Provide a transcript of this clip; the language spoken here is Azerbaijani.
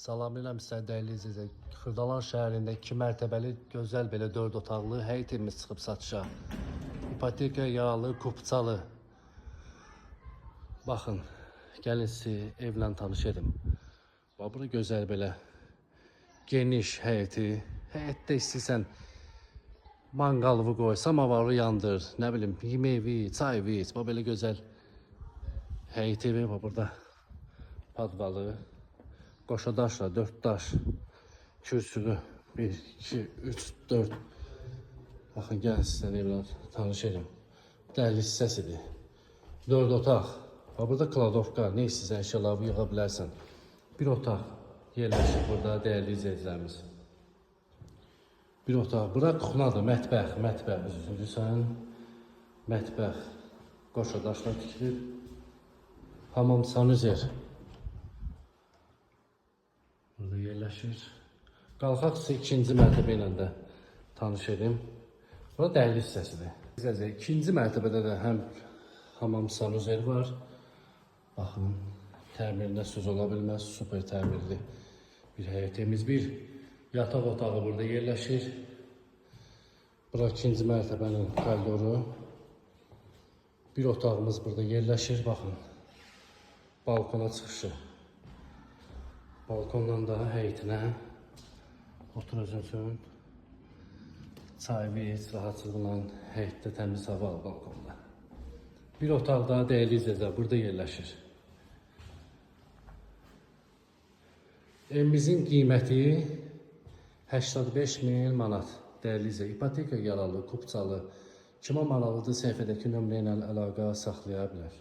Salamlayıram sizləri dəyərli izləyicilər. Xırdalan şəhərində 2 mərtəbəli gözəl belə 4 otaqlı həyət evimiz çıxıb satışa. İpoteka yağlı, kupçalı. Baxın, gəlin sizi evlə tanış edim. Bax, bura gözəl belə geniş həyəti. Həyətdə istəyirsən manqalını qoy, samavarı yandır, nə bilim, yeməyi, çayı iç. Bax, belə gözəl həyət evi. Bax, burada padvalı. Qoşa daşla, 4 daş kürsülü. 1, 2, 3, 4. Baxın, gəlin sizlə evlə tanış edim. Dəhliz hissəsidir. 4 otaq. Bax, burada kladovka, nə istəyirsən əşyaları yığa bilərsən. Bir otaq yerləşir burada, dəyərli izləyicilərimiz. Bir otaq. Bura kuxnadır, mətbəx, mətbəx. Üzr istəyirsən. Mətbəx qoşa daşla tikilib. Hamam sanuzer. Burada yerləşir. Qalxaq sizə ikinci mərtəbə ilə də tanış edim. Bura dəhliz hissəsidir. İzləyicilər, ikinci mərtəbədə də həm hamam sanuzel var. Baxın, təmirində söz ola bilməz, super təmirli bir həyət evimiz. Bir yataq otağı burada yerləşir. Bura ikinci mərtəbənin koridoru. Bir otağımız burada yerləşir. Baxın, balkona çıxışı. Balkondan da həyətinə otur özün üçün. Çay iç, rahatçılıqla həyətdə təmiz hava al balkonda. Bir otaq daha dəyərli izləyicilər burada yerləşir. Evimizin qiyməti 85 min manat. Dəyərli izləyicilər, ipoteka yaralı, kupçalı, kimə maraqlıdır səhifədəki nömrə ilə əlaqə saxlaya bilər.